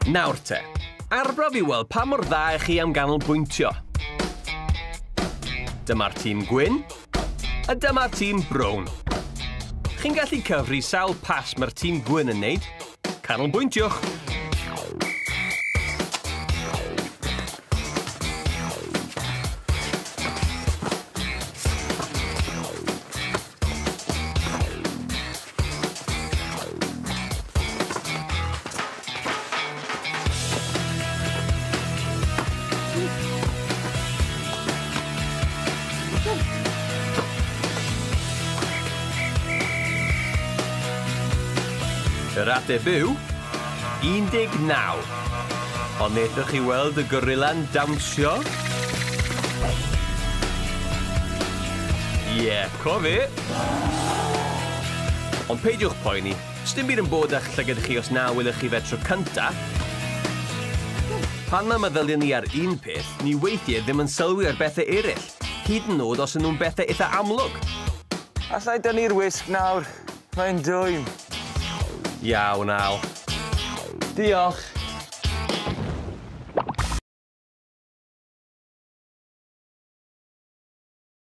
Nawr te, arbrawf i weld pa mor dda ych chi am ganolbwyntio. Dyma'r tîm gwyn, a dyma'r tîm brown. Chi'n gallu cyfri sawl pas mae'r tîm gwyn yn neud? Canolbwyntiwch! Yr ateb yw 19. Ond wnaethoch chi weld y gorilla'n dawnsio? Ie, yeah, cofi! Ond peidiwch poeni, sdim byd yn bod â'ch llygad chi os na welwch chi fe tro cynta. Pan mae meddylion ni ar un peth, ni weithiau ddim yn sylwi ar bethau eraill, hyd yn oed os ydyn nhw'n bethau eitha amlwg. Alla i dynnu'r wisg nawr? Mae'n dwym. Iawn, Al. Diolch.